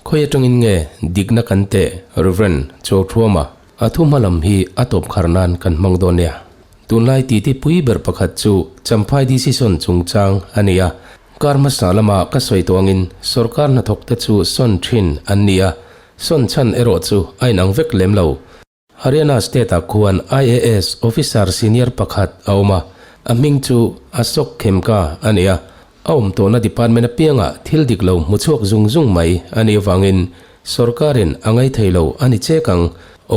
Khawi atangin nge dikna kan teh Rev. Chawlthuama a thu hma lam hi a tawp khar nan kan hmang dawn nia. Tunlai titi pui ber pakhat chu Champhai decision chungchang a ni a. Kar hmasa lama ka sawi tawh angin sorkar hnathawkte chu sawn thin an ni a, sawn chhan erawh chu a inang vek lem lo. Haryana state-ah khuan IAS officer senior pakhat a awm a, a hming chu Ashok Khemka a ni a. A awm tawhna department apiangah thil dik lo hmu chhuak zung zung mai a nih avangin sorkarin a ngaithei lo a ni chek ang.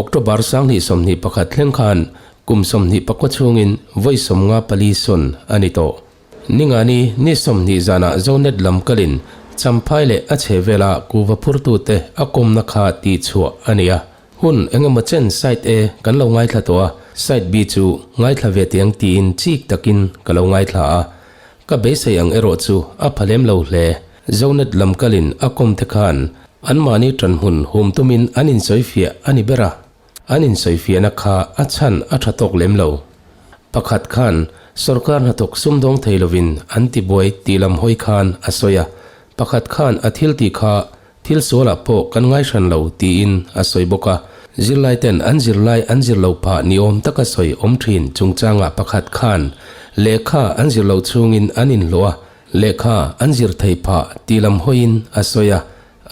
October 2021 thleng khan kum 24 chhungin vawi 54 sawn a ni tawh. Ningani ni 20 zanah Zonet lam kalin Champhai leh a chhehvela kuhva phurtute a kawmna kha tihchhuah a ni a. Hun eng emaw chen side A kan lo ngaithla tawh a, side B chu ngaithla ve teh ang tiin chik takin ka lo ngaithla a. Ka beisei ang erawh chu a pha lem lo hle. Zonet lam kalin a kawm te khan anmahni ṭanhmun hum tumin an insawifiah a ni ber a. An insawifiahna kha a chhan a ṭha tawk lem lo. Pakhat khan sorkar hnathawk sumdawng thei lovin an tibuai tih lam hawi khan a sawi a, pakhat khan a thil tih kha Thil sualah pawh kan ngai hran lo tiin a sawi bawk a, zirlaiten an zirlai an zir lo phah ni awm taka sawi awm thin chungchangah pakhat khan lehkha an zir loh chhungin an inhlawh a, lehkha an zir thei phah tih lam hawiin a sawi a,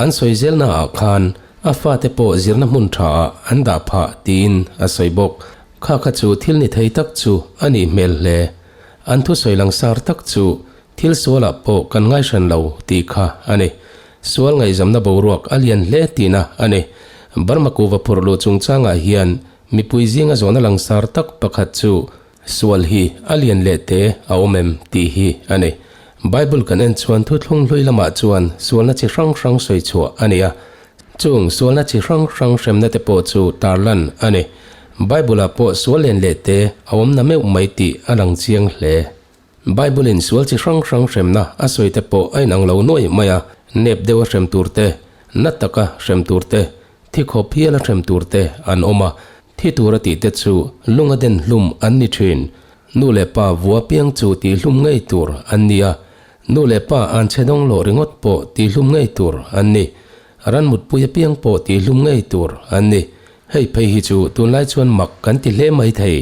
an sawi zelnaah khan a fate pawh zirna hmun thaah an dah phah tiin a sawi bawk. Kha kha chu thil ni thei tak chu a nih hmel hle. An thusawi langsar tak chu thil sualah pawh kan ngai hran lo tih kha a ni. Sual ngaihzamna boruak a lian hle tihna a ni. Burma kuhva phurh luh chungchangah hian mipui zinga zawhna langsar tak pakhat chu sual hi a lian leh te a awm em tih hi a ni. Bible kan en chuan thuthlung hlui lamah chuan sualna chi hrang hrang sawi chhuah a ni a. Chung sualna chi hrang hrang hremna te pawh chu tarlan a ni. Bible-ah pawh sual len leh te a awm na meuh mai tih a lang chiang hle. Bible-in sual chi hrang hrang hremna a sawi te pawh a inang lo nuai mai a, nep deuha hrem tur te, na taka hrem tur te, thi khawp hiala hrem tur te an awm a, thi tura tih te chu lunga den hlum an ni thin. Nu leh pa vua piang chu tih hlum ngei tur an ni a, nu leh pa an chhe dawng loh ringawt pawh tih hlum ngei tur an ni. Ran mutpui apiang pawh tih hlum ngei tur an ni. Hei phei hi chu tunlai chuan mak kan ti hle mai thei.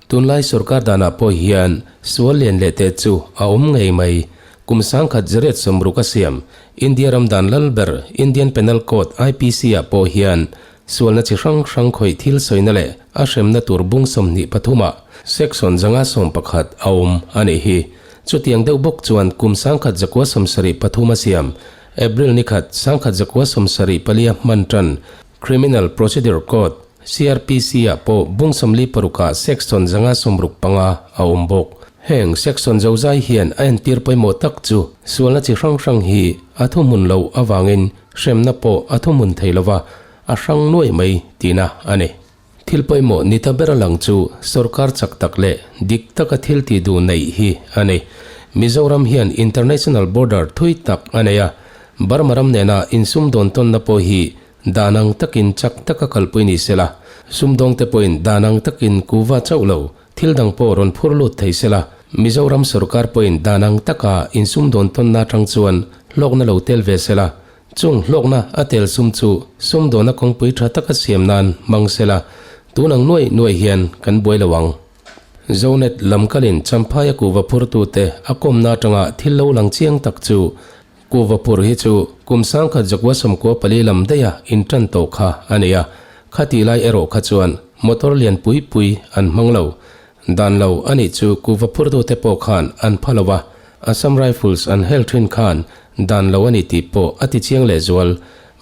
Tunlai sorkar danah pawh hian sual lian leh teh chu a awm ngei mai. Kum 1960 a siam India ram dan lal ber Indian Penal Code, IPC, ah pawh hian sualna chi hrang hrang khawih thil sawina leh a hremna tur bung 23 ah section 111 a awm a nih hi. Chutiang deuh bawk chuan kum 1973 a siam April ni khat 1974 a hman tan Criminal Procedure Code, CRPC, ah pawh bung 46 ah section 165 a awm bawk. Heng section zozai hian a entir pawimawh tak chu sualna chi hrang hrang hi a thuhmun loh avangin hremna pawh a thuhmun thei lova, a hrang nuai mai tihna a ni. Thil pawimawh ni ta ber a lang chu sorkar chak tak leh dik taka thil tih duh neih hi a ni. Mizoram hian international border thui tak a nei a, Burma ram nena insumdawn tawnna pawh hi dan ang takin chak taka kalpui ni sela, sumdawngte pawhin dan ang takin kuva chauh lo thil dang pawh rawn phur lut thei sela, Mizoram sorkar pawhin dan ang taka insumdawn tawnna atang chuan hlawkna lo tel ve sela, chung hlawkna a tel sum chu sumdawna kawngpui tha taka siam nan hmang sela, tun ang nuaih nuaih hian kan buai lo ang. Zonet lam kalin Champhaia kuhva phurtute a kawmna atanga thil lo lang chiang tak chu Kuhva phur hi chu kum 1994 lam daiha intan tawh kha a ni a, khatih lai erawh kha chuan motor lian pui pui an hmang lo. Dan lo a nih chu kuhva phurtute pawh khan an pha lo a, Assam Rifles an hel thin khan dan lo a ni tih pawh a ti chiang lehzual.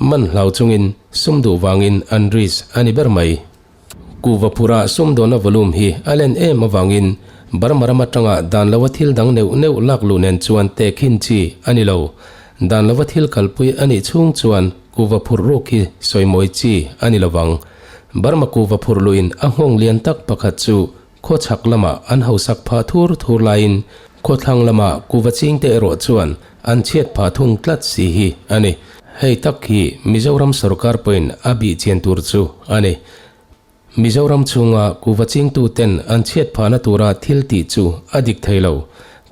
Man hlau chungin sum duh vangin an risk a ni ber mai. Kuhva phurah sumdawnna volume hi a len em avangin Burma ram atanga dan lova thil dang neuh neuh lak luh nen chuan tehkhin chi a ni lo. Dan lova thil kalpui a nih chhung chuan kuhva phurh ruk hi sawimawi chi a ni lovang. Burma kuhva phurh luhin a nghawng lian tak pakhat chu khawchhak lamah an hausak phah thur thur laiin khawthlang lama kuhva chingte erawh chuan an chhiat phah thung tlat si hi a ni. Hei tak hi Mizoram sorkar pawhin a bih chian tur chu a ni. Mizoram chhunga kuhva chingtuten an chhiat phahna tura thil tih chu a dik thei lo.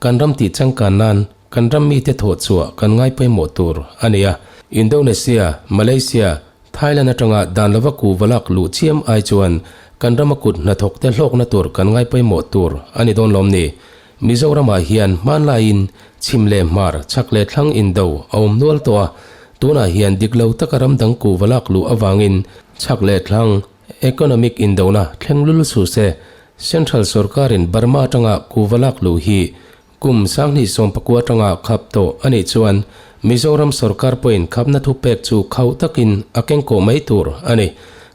Kan ram tih changkan nan kan ram mite thawh chhuah kan ngai pawimawh tur a ni a. Indonesia, Malaysia, Thailand atanga dan lova kuhva lak luh chiam ai chuan kan rama kut hnathawkte hlawkna tur kan ngai pawimawh tur a ni dawn lawm ni? Mizoramah hian hmanlaiin chhim leh hmar, chhak leh thlang indo a awm nual tawh a, tunah hian dik lo taka ram dang kuhva lak luh avangin chhak leh thlang economic indona thleng lul suh se. Central sorkarin Burma atanga kuhva lak luh hi Kum 2019 atanga khap tawh a nih chuan Mizoram sorkar pawhin khapna thupek chu khauh takin a kengkawh mai tur a ni.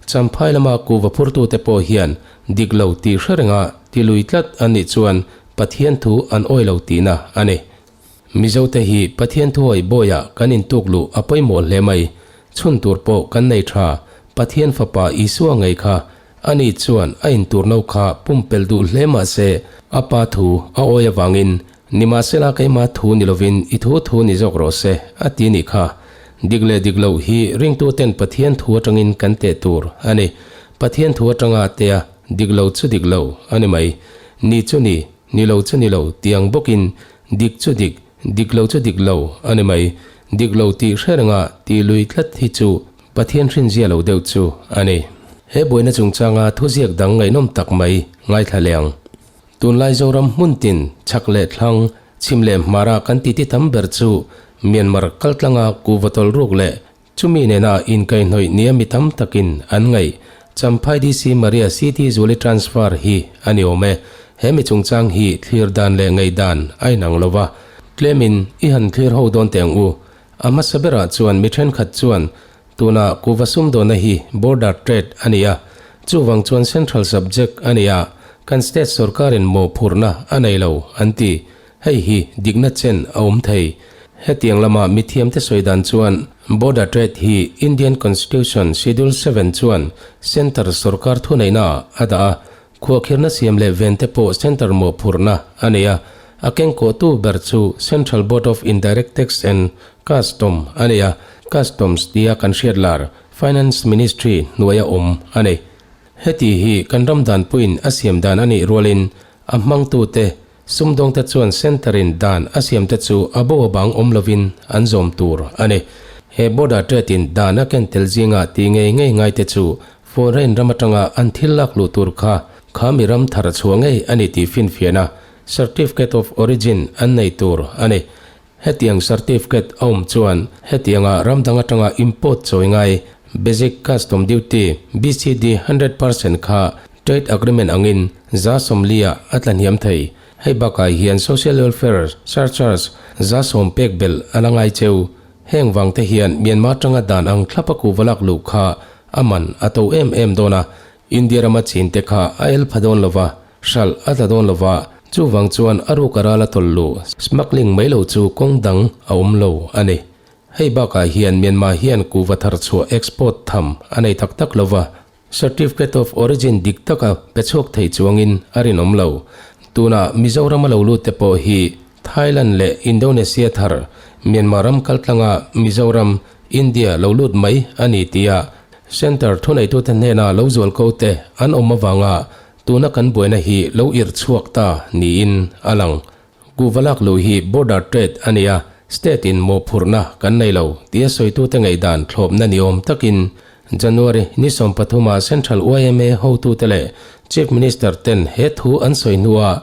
Champhai lama kuhva phurtute pawh hian dik lo tih hre renga ti lui tlat an nih chuan Pathian thu an awi lo tihna a ni. Mizote hi Pathian thuawih bawiah kan intuk luh a pawimawh hle mai. Chhun tur pawh kan nei tha. Pathian fapa Isua ngei kha Ani chuan a intur no kha pumpelh duh hle mah se, a pa thu a awi avangin, Nimahsela keimah thu ni lovin i thu thu ni zawk rawh se, a ti nih kha. Dik leh dik loh hi ringtuten Pathian thu atangin kan teh tur a ni. Pathian thu atanga tea dik lo chu dik lo a ni mai. Ni chu ni, ni lo chu ni lo tiang bawkin dik chu dik, dik lo chu dik lo a ni mai. Dik lo tih hre renga tih lui tlat hi chu Pathian hrinzia lo deuh chu a ni. He buaina chungchanga thuziak dang ngaihnawm tak mai ngaithla leh ang. Tunlai Zoram hmun tin, chhak leh thlang, chhim leh hmara kan titi tam ber chu Myanmar kaltlanga kuhva tawlh ruk leh chumi nena inkaihhnawih nia mi tam takin an ngaih Champhai DC Maria CT Zuali transfer hi a ni awm e. He mi chungchang hi thlir dan leh ngaihdan a inang lo va. Tlemin i han thlir ho dawn teh ang u. A hmasa berah chuan mi thenkhat chuan tuna kuhva sumdawnna hi border trade a ni a, chuvang chuan central subject a ni a, kan state sorkarin mawhphurhna a nei lo an ti. Hei hi dikna chen a awm thei. Hetiang lama mithiamte sawi dan chuan border trade hi Indian Constitution Schedule seven chuan centre sorkar thuneihna ah a dah a, Khuahkhirhna siam leh vente pawh Centre mawhphurhna a nei a, a kengkawhtu ber chu Central Board of Indirect Tax and Custom a nei a, Customs tia kan hriat lar Finance Ministry hnuaia awm a ni. Heti hi kan ram danpuiin a siam dan a nih rualin a hmangtute, sumdawngte chuan Centre-in dan a siamte chu a bo a bang awm lovin an zawm tur a ni. He Border Trade-in dan a ken tel zinga ti ngei ngei ngaite chu Foreign ram atanga an thil lak luh tur kha kha mi ram thar chhuah ngei a ni tih finfiahna Certificate of Origin an nei tur a ni. Hetiang certificate a awm chuan hetianga ram dang atanga import chawi ngai Basic Custom Duty, BCD, 100% kha Trade Agreement angin 40%-ah a tla hniam thei. Hei bakah hian Social Welfare Surcharge 10% pek belh a la ngai cheu. Heng vangte hian Myanmar tanga dan ang thlapa kuhva lak luh kha a man a to em em dawn a, India rama chinte kha a el pha dawn lova, hralh a tla dawn lova, chuvang chuan a ruk a ral a tawlh luh, smuggling mai lo chu kawng dang a awm lo a ni. Hei bakah hian Myanmar hian kuhva thar chhuah export tham a nei tak tak lova, Certificate of Origin dik taka pe chhuak thei chuangin a rinawm lo. Tunah Mizoram a lo lut te pawh hi Thailand leh Indonesia thar Myanmar ram kaltlanga Mizoram, India lo lut mai a ni tia Centre thuneitute hnena lo zual ko te an awm avanga tuna kan buaina hi lo irh chhuak ta niin a lang. Kuhva lak luh hi border trade a ni a, state in mawhphurhna kan nei lo tia sawitute ngaihdan thlawpna ni awm takin January ni 13 ah Central yma hotute leh Chief Minister ten he thu an sawi hnuah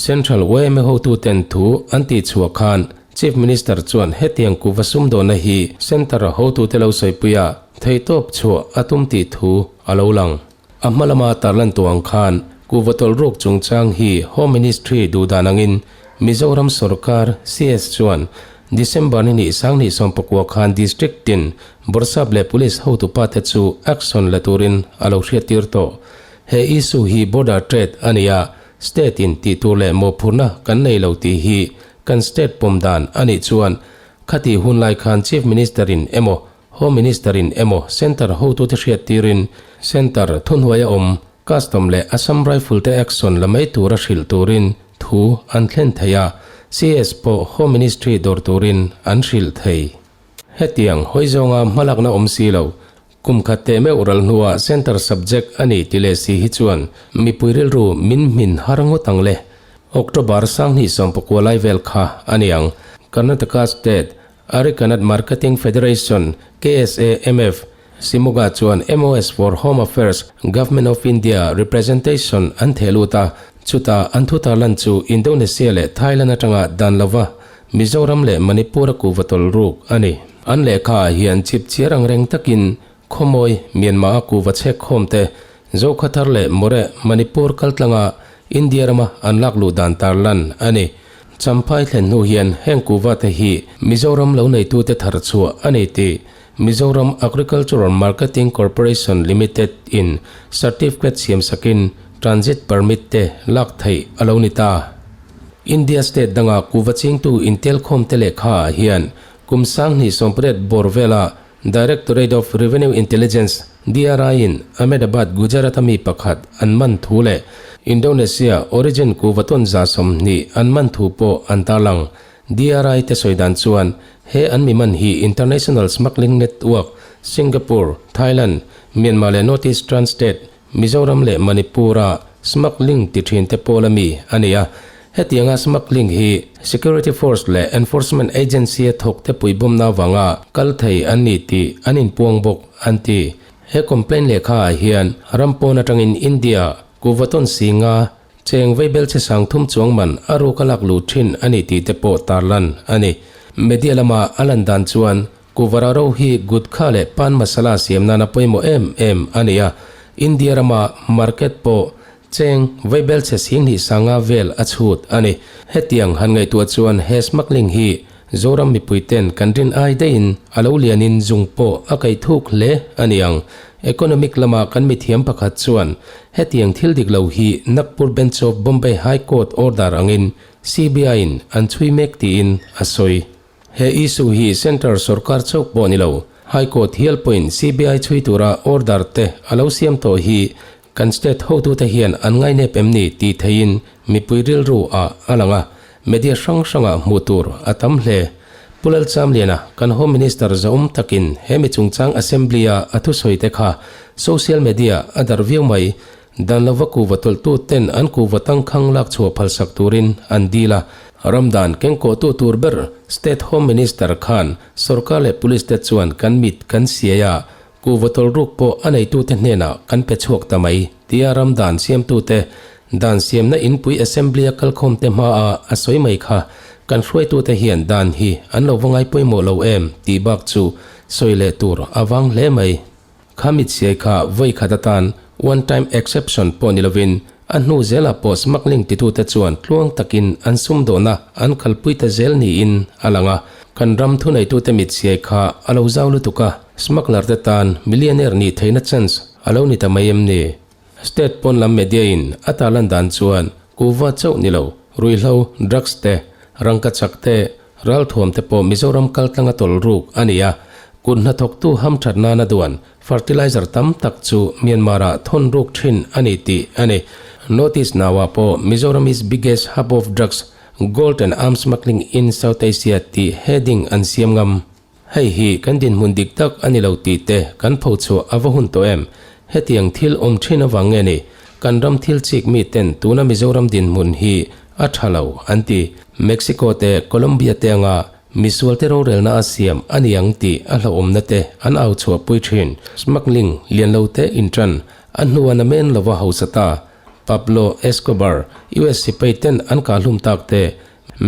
Central yma hotuten thu an tihchhuah khan Chief Minister chuan hetiang kuhva sumdawnna hi Centre hotute lo sawipui a theihtawp chhuah a tum tih thu a lo lang. A hma lama tarlan tawh ang khan kuhva tawlh ruk chungchang hi Home Ministry duhdan angin Mizoram sorkar, CS, chuan December ni hnih 2019 khan District tin Bawrhsap leh Police hotupa te chu action la turin a lo hriattir tawh. He issue hi border trade a ni a, state in tih tur leh mawhphurhna kan nei lo tih hi kan state pawm dan a nih chuan khatih hunlai khan Chief Minister in emaw Home Minister in emaw Centre hotute hriat tirin Centre thuhnuaia awm Custom leh Assam Rifle te action la mai tura hrilh turin thu an thlen thei a, CS pawh Home Ministry dawr turin an hrilh thei. Hetiang hawi zawnga hmalakna awm si lo, kum khat teh meuh ral hnuah Centre subject a ni ti leh si hi chuan mipui rilru min hmin har ngawt ang le. October 2019 lai vel kha a ni ang. Karnataka State. Arecanut Marketing Federation, KSAMF, Shimoga chuan MOS for Home Affairs, Government of India representation an theh lut a, chutah an thu tarlan chu Indonesia leh Thailand atanga dan lova Mizoram leh Manipur-a kuhva tawlh ruk a ni. An lehkhaah hian chip chiar ang reng takin Khawmawi, Myanmar-a kuhva chhek khawm te, Zokhathar leh Moreh, Manipur kaltlanga India rama an lak luh dan tarlan a ni. Champhai thlen hnu hian heng kuhva te hi Mizoram lo neitute thar chhuah a ni tih Mizoram Agricultural Marketing Corporation Limited in certificate siam sakin transit permit te lak theih a lo ni ta. India state danga kuhva chingtu intelkhawm te lehkha ah hian kum 2018 bawr vela Directorate of Revenue Intelligence, DRI, in Ahmedabad, Gujarat-a mi pakhat an man thu leh Indonesia origin kuhva tawn 20 an man thu pawh an tarlang. DRI te sawi dan chuan he an mi man hi International Smuggling Network, Singapore, Thailand, Myanmar leh North Eastern State, Mizoram leh Manipur-a smuggling ti thin te pawl a mi a ni a. Hetianga smuggling hi Security Force leh Enforcement Agency a thawk te puibawmna avanga kal thei an ni tih an inpuang bawk an ti. He complaint lehkha ah hian ram pawn atangin India kuhva tawn singa cheng veibel che 3000 chuang man a ruk a lak luh thin a ni tih te pawh tarlan a ni. Media lama a lan dan chuan Kuvara ro hi gutkha leh pan masala siam nana pawimawh em em a ni a, India rama market pawh cheng vaibel chhe 20 sanga vel a chhut a ni. Hetiang han ngaihtuah chuan he smuggling hi Zoram mipui ten kan rin ai daihin a lo lianin zung pawh a kaih thuk hle a ni ang. Economic lama kan mithiam pakhat chuan hetiang thil dik lo hi Nagpur Bench of Bombay High Court order angin CBI-in an chhui mek tiin a sawi. He issue hi Centre sorkar chauh pawh ni lo, High Court hial pawhin CBI chhui tura order te a lo siam tawh hi kan state hotute hian an ngainep em ni tih theihin mipui rilru ah a lang a, media hrang hrangah hmuh tur a tam hle. Pu Lalchamliana, kan Home Minister zahawm takin he mi chungchang Assembly-a a thusawi te kha social media a darh viau mai. Dan lova kuhva tawlhtu ten an kuhva tangkhang lak chhuah phalsak turin an dil a. Ramdan kengkawhtu tur ber State Home Minister khan sorkar leh Police te chuan kan mit kan siai a, kuhva tawlhruk pawh a neitute hnenah kan pe chhuak ta mai tia ramdan siamtute dan siamna inpui Assembly a kalkhawmte hmaa a sawi mai kha kan hruaitute hian dan hi an lo va ngai pawimawh lo em tih bak chu sawi leh tur a vang hle mai. Kha mitsiai kha vawi khat atan one time exception pawh ni lovin a hnu zelah pawh smuggling titute chuan tluang takin an sumdawhna an kalpui ta zel niin a lang a. Kan ram thuneitute mitsiai kha a lo zau lutuk a, smuggler te tan millionaire nih theihna chance a lo ni ta mai em ni? State pawn lam media in a tarlan dan chuan kuhva chauh ni lo, ruihhlo, drugs te, rangkachak te, Ralthuam te pawh Mizoram kaltlang a tawlh ruk a ni a, kut hnathawktu hamthat nana duan fertilizer tam tak chu Myanmar ah thawn ruk thin a ni tih a ni. Notice now ah pawh Mizoram is biggest hub of drugs, gold and arms smuggling in South Asia tih heading an siam ngam. Hei hi kan dinhmun dik tak a ni lo tih te kan pho chhuah a va hun tawh em? Hetiang thil awm thin avang nge ni kan ram thil chik mi ten tuna Mizoram dinhmun hi a tha lo an ti. Mexico te Colombia te anga misual te rorelna a siam a ni ang tih a hlauhawmna te an au chhuah pui thin. Smuggling lian lo te intan a hnua namen lova hausa ta Pablo Escobar, US sipai ten an kahhlum tak te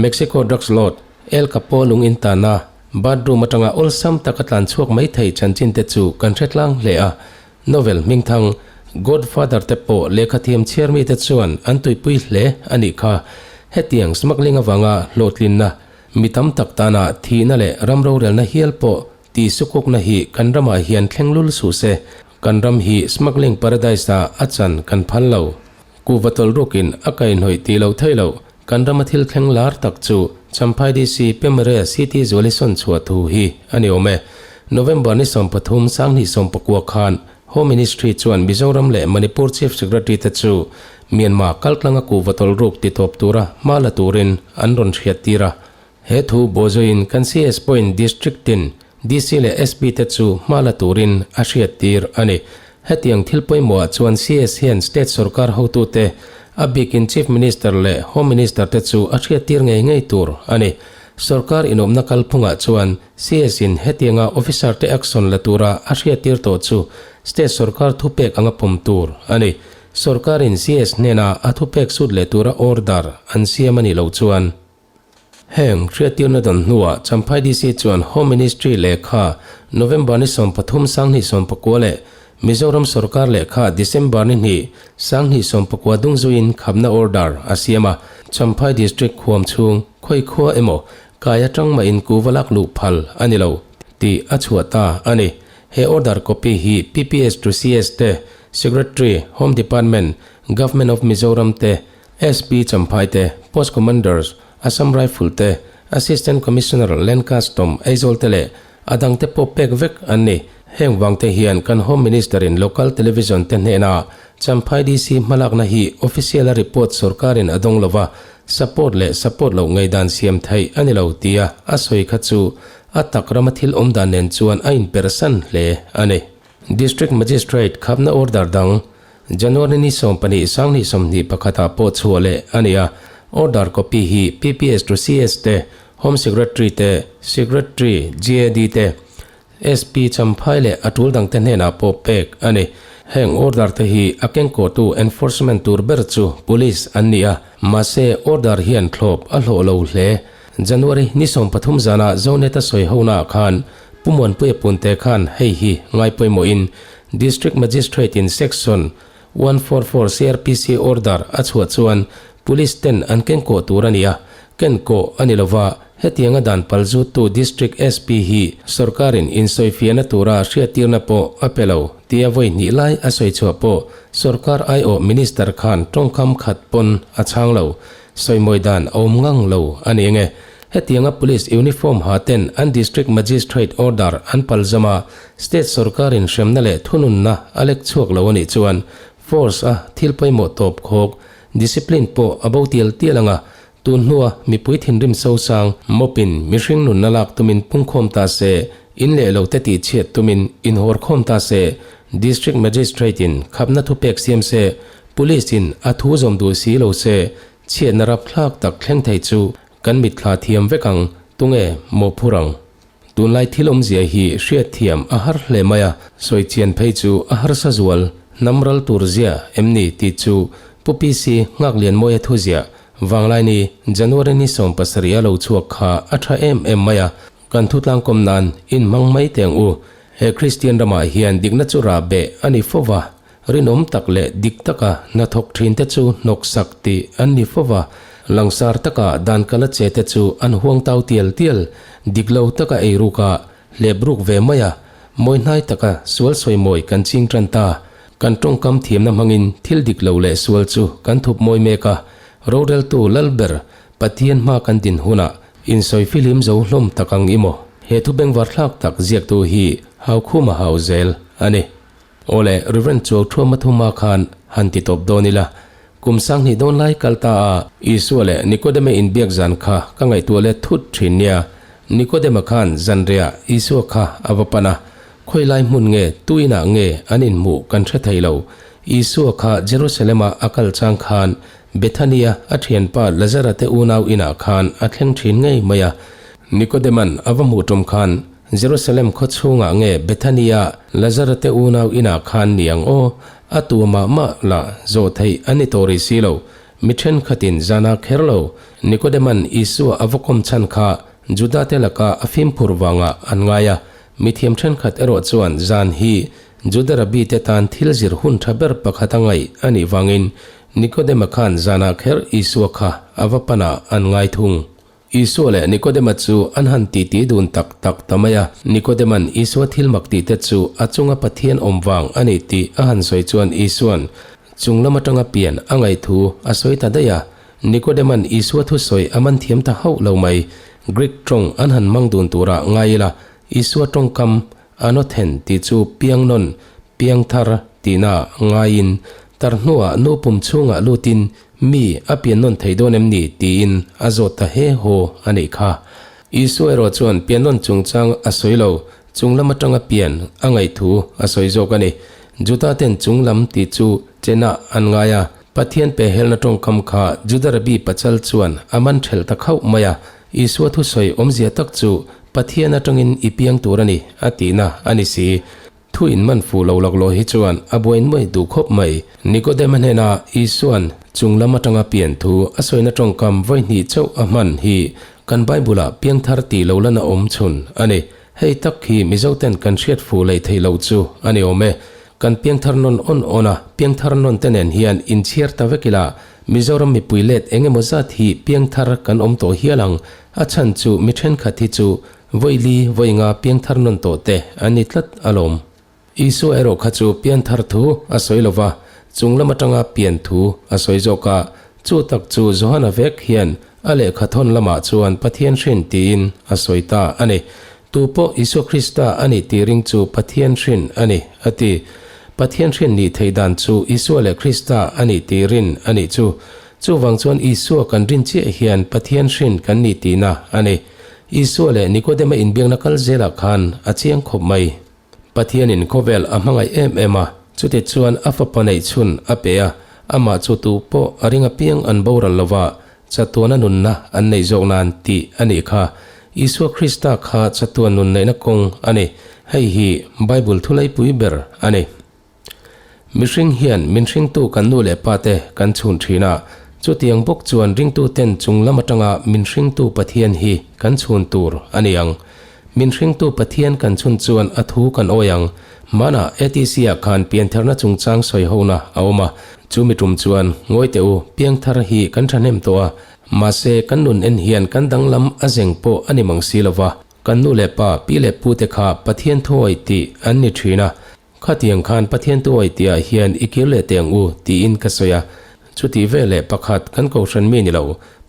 Mexico drugs lord El Capo lung in tana bathroom atanga awlsam taka tlan chhuak mai thei chanchin te chu kan hre tlang hle a. Novel hmingthang Godfather te pawh lehkha thiam chhiar mi te chuan an tuipui hle a nih kha. Hetiang smuggling avanga hlawhtlinna mi tam tak tana thihna leh ram rorelna hial pawh tih sukukna hi kan ramah hian thleng lul suh se. Kan ram hi smuggling paradise ah a chan kan phal lo. Kuhva tawlh rukin a kaihhnawih tih loh theih loh. Kan rama thil thleng lar tak chu Champhai DC Pemre City Zualison chhuah thu hi a ni awm e. November ni 13 2019 khan Home Ministry chuan Mizoram leh Manipur Chief Secretary te chu Myanmar kaltlanga kuhva tawlh ruk ti tawp tura hma la turin an rawn hriat tir a. He thu bawhzawin kan CS pawhin District tin DC leh SP te chu hma la turin a hriat tir a ni. Hetiang thil pawimawhah chuan CS hian state sorkar hotute, a bikin Chief Minister leh Home Minister te chu a hriat tir ngei ngei tur a ni. Sorkar inawmna kalphungah chuan CS in hetianga officer te action la tura a hriattir tawh chu state sorkar thupek anga pawm tur a ni. Sorkarin CS hnena a thupek sut leh tura order an siam a nih loh chuan. Heng hriattirna dawn hnuah Champhai DC chuan Home Ministry lehkha November ni 13 2019 leh Mizoram sorkar lehkha December ni hnih 2019 dungzuiin khapna order a siam a. Champhai District khuam chhung khawi khua emaw kai atang mah in kuva lak luh phal a ni lo tih a chhuah ta a ni. He order copy hi PPS to CS te, Secretary, Home Department, Government of Mizoram te, SP Champhai te, Post Commanders, Assam Rifle te, Assistant Commissioner Land Custom, Aizawl te leh a dangte pawh pek vek an ni. Heng vangte hian kan Home Minister in Local Television te hnena Champhai DC hmalakna hi official a report sorkarin a dawng lova, support leh support loh ngaidan siam theih a ni lo tia a sawi kha chu a tak rama thil awmdan nen chuan a inpersan hle a ni. District Magistrate khapna order dang January ni 12 2021 ah pawh chhuah leh a ni a, order copy hi PPS to CS te, Home Secretary te, Secretary GAD te, SP Champhai leh a tul dangte hnenah pawh pek a ni. Heng order te hi a kengkawhtu enforcement tur ber chu Police an ni a, mahse order hian thlawp a hlawh lo hle. January ni 13 zana Zonet a sawi honaah khan Pu Muanpuia Punte khan hei hi ngai pawimawhin District Magistrate in Section 144 CrPC order a chhuah chuan Police ten an kenkawh tur a ni a, kenkawh a ni lova, hetianga dan pal zuttu District SP hi sorkarin insawifiahna tura hriattirna pawh a pe lo tia vawi hnih lai a sawi chhuah pawh sorkar aiawh Minister khan tawngkam khat pawn a chhang lo. Sawimawi dan a awm ngang lo a ni enge. Hetianga Police uniform ha ten an District Magistrate order an palzam a, State sorkarin hremna leh thununna a lek chhuak lo a nih chuan force a thil pawimawh tawp khawk, discipline pawh a bo tial tial ang a, tun hnua mipui thinrim sosang mawpin mihring nunna lak tumin pungkhawm ta se, in leh lo te tihchhiat tumin inhawrkhawm ta se, District Magistrate in khapna thupek siam se, Police in a thu zawm duh si lo se, chhiatna rapthlak tak thleng thei chu Kan mitthla thiam vek ang, tunge maw phur ang? Tunlai thil awmzia hi hriat thiam a har hle mai a, sawi chian phei chu a harsa zual, hnam ral tur zia em ni tih chu Pu PC Nghaklianmawia thuziah Vanglaini January ni 17 a lo chhuak kha a tha em em mai a, kan thutlangkawm nan inhmang mai teh ang u. He Kristian ramah hian dikna chu rah beh a ni fo va, Rinawm tak leh dik taka hnathawk thinte chu hnawksak tih an ni fo va, langsar taka dan kala che te chu an huang tau tial tial, dik lo taka eiruka hlep ruk ve mai a, mawihnai taka sual sawimawi kan ching tan ta. Kan tawngkam thiamna hmangin thil dik lo leh sual chu kan thup mawi mek a, roreltu Lalber Pathian hma kan din hunah insawi filim zo hlawm tak ang i maw? He thu bengvarthlak tak ziaktu hi Haukhuma hau zel a ni. Awle, Rev. Chuauṭhuama thuma khan han ti tawp dawn ila, kum 2000 dawn lai kal ta a, Isua leh Nikodeme inbiak zan kha ka ngaihtuah let thut ṭhin nia. Nikodema khan zanriah Isua kha a va pan a, khawi lai hmun nge, tu inah nge an inhmuh kan hre thei lo. Isua kha Jerusalem-a a kal chang khan Bethania a ṭhianpa Lazara te unau inah khan a thleng ṭhin ngei mai a. Nikodeman a va hmuh ṭum khan Jerusalem khaw chhungah nge Bethania Lazara te unau inah khan ni ang aw? A tu mah mah la zawh theih a ni tawh rih si lo. Mi thenkhatin zanah kher lo Nikodeman Isua a va kawm chhan kha Judate laka a fimkhur vangah an ngai a. Mi thiam thenkhat erawh chuan zan hi Juda rabbi te tan thil zir hun tha ber pakhat a ngaih a nih vangin Nikodema khan zanah kher Isua kha a va panah an ngai thung. Isua leh Nikodema chu an han titi dun tak tak ta mai a. Nikodeman Isua thil mak tih te chu a chunga Pathian awm vang a ni tih a han sawi chuan Isua'n chung lam atanga pian a ngaih thu a sawi ta daih a. Nikodeman Isua thusawi a man thiam ta hauh lo mai. Greek tawng an han hmang dun turah ngai ila, Isua tawngkam Anothen tih chu piangnawn, piangthar tihna ngaiin tar hnuah nu pum chhungah lutin Mi a pian nawn thei dawn em ni? tiin a zawt ta he haw a nih kha. Isua erawh chuan pian nawn chungchang a sawi lo, chung lam atanga pian a ngaih thu a sawi zawk a ni. Juda ten chung lam tih chu chenah an ngai a, Pathian pe helna tawngkam kha Juda Rabbi pachal chuan a man thelh ta khauh mai a. Isua thusawi awmzia tak chu Pathian atangin i piang tur a ni, a tihna a ni si. Thu in man fuh lo laklawh hi chuan a buain mai duh khawp mai. Nikodema hnena Isua'n chung lam atanga pian thu a sawina tawngkam vawi hnih chauh a hman hi kan Bible-ah piangthar tih lo lana awm chhun a ni. Hei tak hi Mizoten kan hriat fuh lei theih loh chu a ni awm e. Kan piangthar nawn awn awn a, piangthar nawn te nen hian inchhiar ta vek ila, Mizoram mipui let eng emaw zat hi piangthar kan awm tawh hial ang, a chhan chu mi thenkhat hi chu vawi li vawi nga piangthar nawn tawh te an ni tlat alawm. Isua erawh kha chu pianthar thu a sawi lo va, chung lam atanga pian thu a sawi zawk a, chu tak chu Johana vek hian a lehkha thawn lamah chuan Pathian hrin tiin a sawi ta a ni. Tu pawh Isua Krista a nih tih ring chu Pathian hrin a ni, a ti. Pathian hrin nih theih dan chu Isua leh Krista a nih tih rin a nih chu. Chuvang chuan Isua kan rin chiah hian Pathian hrin kan nih tihna a ni. Isua leh Nikodema inbiakna kal zelah khan a chiang khawp mai. Pathianin khawvel a hmangaih em em a, chuti chuan a fapa neih chhun a pe a, amah chu tu pawh a ring apiang an boral lo va, chatuana nunna an neih zawk nan tih a nih kha. Isua Krista kha chatuan nun neihna kawng a ni. Hei hi Bible thulaipui ber a ni. Mihring hian min hringtu kan nu leh pa te kan chhun thin a, chutiang bawk chuan ringtu ten chung lam atanga min hringtu Pathian hi kan chhun tur a ni ang. Min hringtu Pathian kan chhun chuan a thu kan awi ang. Hmanah ATC ah khan piantharna chungchang sawi hona a awm a, chumi tum chuan ngawi teh u, piangthar hi kan thahnem tawh a, mahse kan nun en hian kan danglam a zeng pawh a ni mang si lova, kan nu leh pa, pi leh pu te kha Pathian thuawi tih an ni thin a, Khatiang khan Pathian tuai tihah hian i kir leh teh ang u, tiin ka sawi a. Chutih veleh pakhat kan kohhran mi ni lo,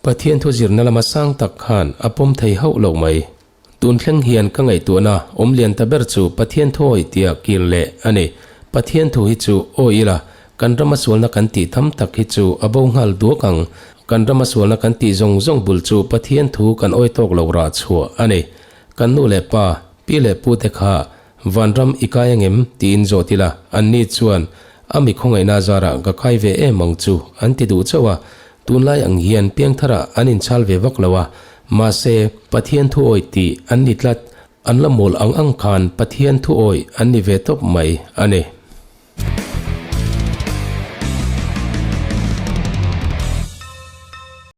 Pathian thu zirna lama sang tak khan a pawm thei hauh lo mai. Tun thleng hian ka ngaihtuahna awm lian ta ber chu Pathian thuawi tia kir leh a ni. Pathian thu hi chu awi ila, kan rama sualna kan tih tham tak hi chu a bo nghal duak ang. Kan rama sualna kan tih zawng zawng bul chu Pathian thu kan awi tawk lo rah chhuah a ni. Kan nu leh pa, pi leh pu te kha Vanram i kai angem? tiin zawt ila, anni chuan, A mi khawngaihna zarah ka kai ve em ang chu, an ti duh chauh a. Tunlai ang hian piangtharah an inchhal ve vak lo a, mahse, Pathian thu awih tih an ni tlat, an la mawl ang ang khan Pathian thu awih an ni ve tawp mai a ni.